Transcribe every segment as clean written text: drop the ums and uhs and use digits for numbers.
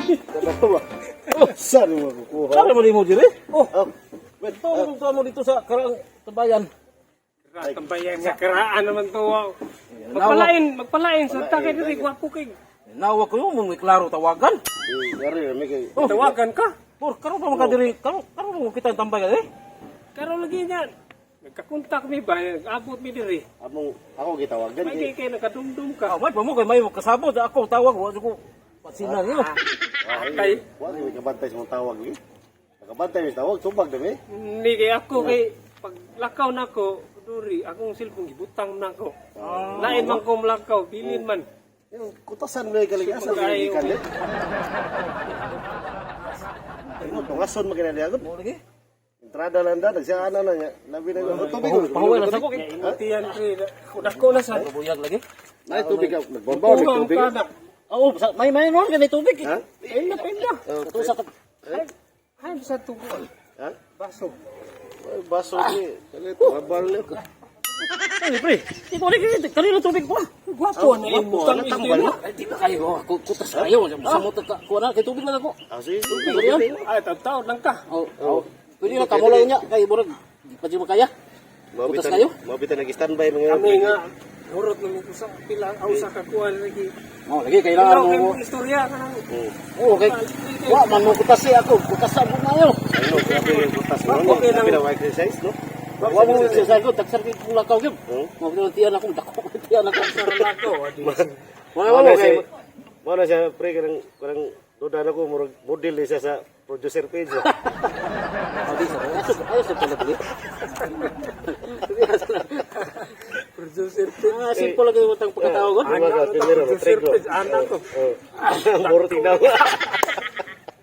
Dalawa. Saan mo makukuha? Saan mo mo dire? Oh, Oh, wait. ito mo mo dito sa karaang tabayan. Tambayan nga karaan naman to. Wow. Magpalain, magpalain sa takay diri, gwapo kay. Nawa ko yung may klaro tawagan. Eh, Yari, may kay. Tawagan ka. Por karon pa man ka diri, karon karon mo kita ang tambay eh. Karon lagi niyan. Nagkakontak mi ba, nag-abot mi diri. Among ako gitawagan May kay. kay kay nakadumdum ka. Ah, may pa mo kay may kasabot ako tawag wa ko patsinan niyo. Kay Wa kay kabantay sa mong tawag eh. Nakabantay mi sa tawag, tubag dami. ni kay ako kay paglakaw nako duri akong cellphone gibutang nako. Lain man ko mlakaw, bilin man. Yung kutasan mo yung asa mo Ay, gikan eh. Ay mo tungason maginadi agad. Mo lagi. Entrada lang da, nagsiana na niya. Labi na oh, tubig. Pahuway lang sa ko kay. Inutian pre, dako na sa. Buyag lagi. Ay tubig ka, nagbomba may Kuha tubig. ka na. Oo, may noon kay tubig. Ha? Pila pila. Kato sa Ay sa tubo. Ha? Baso. Ay, baso ni. Kali tabal ni. Ay, pre. Di ko lagi kanino tubig ko. Gwapo na Gwapo, imutang ano, tambal? isdin. Ay, di ba kayo kutas kayo. Sa mo ta kuha na kay tubig lang ako. Ah, sige, tubig. Ay, taon lang ka. Oh, oh. Pwede na kamulay niya kay murag di pa di makaya. Kutas kayo? Mabitan nag-standby mga Kami nga, hurot namin ko sa pila, aw sa kakuan lagi. Oh, lagi kailangan Ikaw kay mo. mong istorya ka nang. Oh, kay wa man mo kutas eh ako. Kutas sa mo na Ano, grabe yung kutas mo. Okay lang. Grabe na exercise, no? Wa mo sa ko tagsar kay kung lakaw gyud. Hmm? Mo ko tiyan ako dako ko tiyan ako. Sa lakaw, adi. Wala mo kay Mao na siya pre kanang kanang duda na ko murag model ni siya sa producer page. Oh. Adi sa ayo ayo sa pala dili. Producer Ah, simple lagi utang pagkatao ko. Di ba ka, primero, Producer triglo. page, anak ko. Oh. Ang buro tignan mo.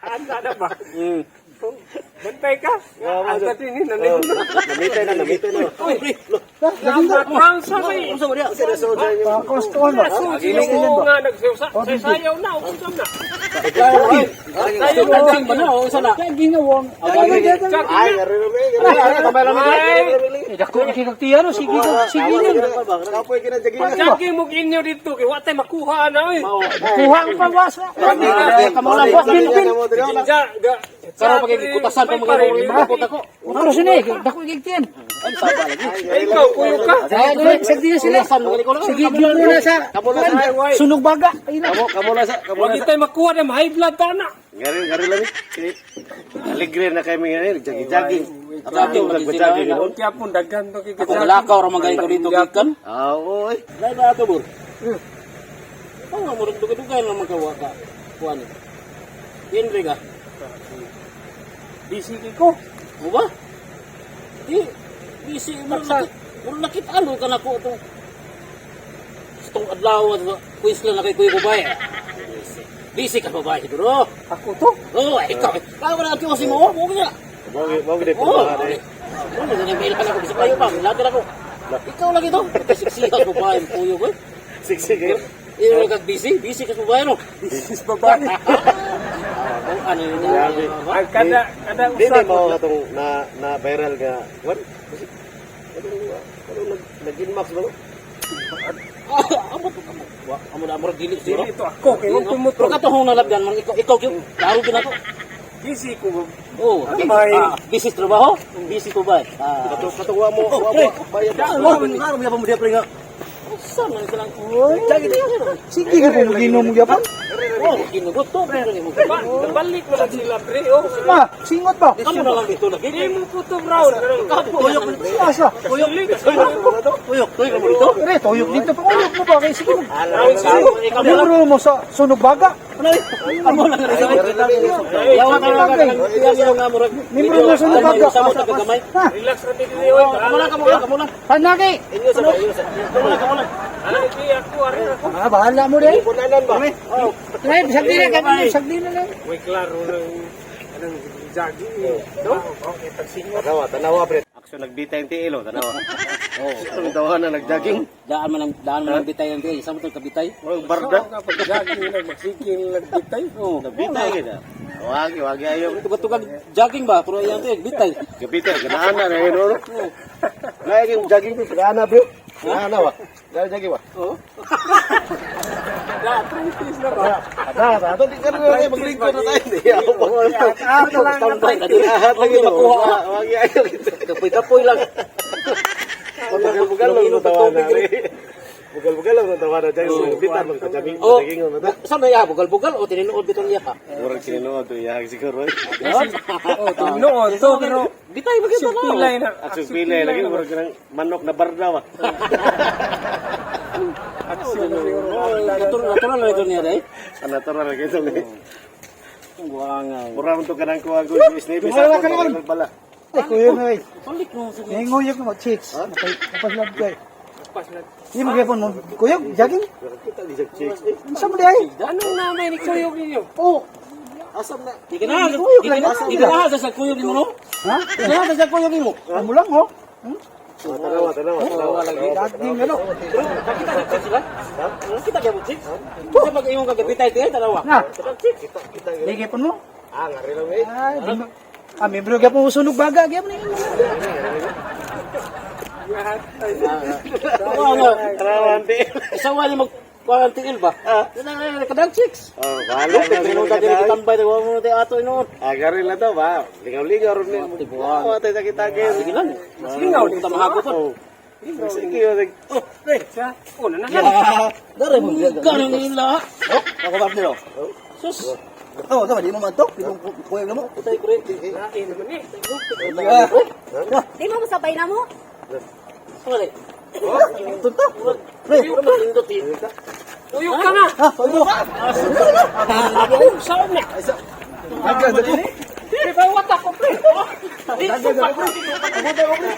Anda na ba? Hmm. Bantay ka? Anda din ni nanay. Oh, Namitay na, namitay na. Oy, pre. Ang sa may. Unsa mo diya? Kasi nasa dyan yung Kostohan ba? Oo nga, nagsayaw na, unsa na. Sayo na ba na o unsa na? Ginawang. Ay, gari na may, gari na. Ay, Dako na kay no, sige ko, sige na. Kapoy ka na jogging. Jogging mo inyo dito kay wa tay makuha na oy. Kuha ang pawasa. Kamo lang buwas Bilbil. Ja, ga. Karon pag kutasan pa mga mga ako. Utro sini, dako kay tiyan. Ay, saba lagi. Ay, ikaw kuyo ka. Sige na sila. Kutasan mga ko lang. Sige gyud muna sa sunog baga. Ay na. Kamo, kamo na sa, kamo Wa na sa. kitay makuha na high blood ta na. Gari, gari lang eh. Alegre na kayo mga ngayon, jogging-jogging. Jogging, Jogging, jogging. Kaya pun daghan to kay Ako galakaw ra man gani ko dito gikan. Ah, oo, eh. Lain ba ato bur? Oh, nga murag dugay-dugay lang man ka wa ka. Kuan. Henry ka. Busy kay ko. Mo ba? Di busy mo nakit. Murag nakit-ano ka nako itong itong adlaw at Queensland na kay Kuya Babay. Busy. Busy ka babae siguro. Ako to. Oh, ikaw. Kaya wala ang kasi mo. Oh, okay na. Mao mao gid Oh, pormahan eh. oh, nag-mail ka na ako. Bisa kayo pa. Lahat ako. Ikaw lagi to. Siksi ka babae. Kuyo ko. Siksik eh. Iyo ka busy. Busy ka babae no. Busy babae. Ah, ano yun? Grabe. Ang kada kada Di usa di mao katong na na viral nga kuan. Ano nag nag-inmax ba no? Ah, amo to amo. Wa amo na amo dili siguro. Dili to ako kay wag ko mo to. Pero katong nalabyan man ikaw ikaw gyud. Klaro gyud ako. Busy ko. Oh, May- ah, busy sa trabaho, busy ko ba? Ah, Katong katong wa mo wa mo bayad. Klaro mo diya pre nga. Saan man silang Sige ka kung ginom gyapon. Oh, ginugot to pre ni mo. Ba, nabalik mo lang sila pre. Oh. Ma, singot ba? Kamo na lang dito lagi. Di mo ko to brown. Tuyok, Asa? tuyok, tuyok, tuyok mo dito. Pre, tuyok dito pa. Uyok mo ba kay sige mo. Ikaw na lang. Libro mo sa sunog baga. Amo lang rin sa Yawa ka lang ka nga murag. Libro mo sunog baga. Sa mo tagamay. Ha, Relax ra dili oy. Kamo lang, kamo lang, kamo lang. panagi. Inyo sa inyo sa. Kamo lang, kamo lang. Ay, di ako ari ako. Ah, bahala mo dai. Punanan ba? Live, sagdi na kami, sagdi na lang. Way klaro ng anong jogging eh. No? Okay, pagsingot. Tanawa, tanawa pre. Aksyon nagbitay ang tiil oh, tanawa. Oh, tawa na nagjogging. Daan man ang bitay ang tiil. Sa mo kabitay. Murag barda. Sa pag jogging nagmasigil nagbitay. Oh, Nagbitay gid. Wagi, wagi ayo. Tugag-tugag jogging ba? Pero ayan tiil, bitay. Gabitay, ganahan na na yun, no? Lagi yung jogging ko, ganahan bro. Ganahan ba? Ganahan jogging ba? Oh. Arthritis na ba? Ada, ato di ka na maglingkod na tayo. Di ako pa. Standby ka din. Ahat lagi Huwag to. makuha. Wag ayo gitu. Kapoy-kapoy lang. Bugal-bugal lang sa tawa na. Bugal-bugal lang sa tawa na. Diyan, bitan lang sa jaming. Oh, Daging na ta. saan na iya? Bugal-bugal o tinuod dito niya ka? Murag sinuod to iyang siguro. Oh, tinuod to pero Bitay ba kita na? pilay na. Aksyon pilay lagi murag kanang manok na barda ba. Aksyon na siguro. Natural na ito niya dai. Ang natural lagi ito. Buangan. Murag to kanang kuha ko si Wala ka naman. Bala. Ay, kuya na eh. Balik mo sa Nanguyog mo, chicks. Napaslab ka eh. Pas na. Hindi mo gyapon mo. Kuyog, jogging. Kita di sa chicks. Unsa mo di ay? Anong namay ni kuyog ninyo? Oh, Asam na. Di ka na, Kuyog di ka lang, na, asam di ka na sa kuyog nimo no? Ha? Di ka na sa kuyog nimo. Amo lang oh. Hmm? Tanawa, tanawa, tanawa. Jogging ano? Pero nakita na chicks sila? Nakita kaya mo chicks? Kasi pag imong kagabitay tiyan dalawa. Na. Chicks. Kita, kita. Di gyapon mo. Ah, ngari lang eh. Ay, di mo. Ah, membro gyapon mo sunog baga gyapon ni. Wala. Tanawa, ante. Isa wala mag quarantine ba? Kadang chicks. Oh, bahala na Pero sila ta diri kadang. kitambay wa mo tayo ato inoon. Ah, gari lang to ba? Lingaw-lingaw ron ni. Tibuan. Oh, tayo sa kita Sige lang. Lingaw dito mahago pa. Oh. Sige, oh. Oh, pre. Siya. Oh, na na. Dare mo. Ganun nila. Oh, ako ba nilo? Sus. Oh, sama di mo man to. Di mo kuya mo. Utay pre. Lain naman eh. Di mo masabay na mo? Wala. Tunto. Pre. Pre, magindot eh. Kuyog ka na. Ha, pag mo. Saan na? Agad dali. Pre, bawat ako pre. Agad dali.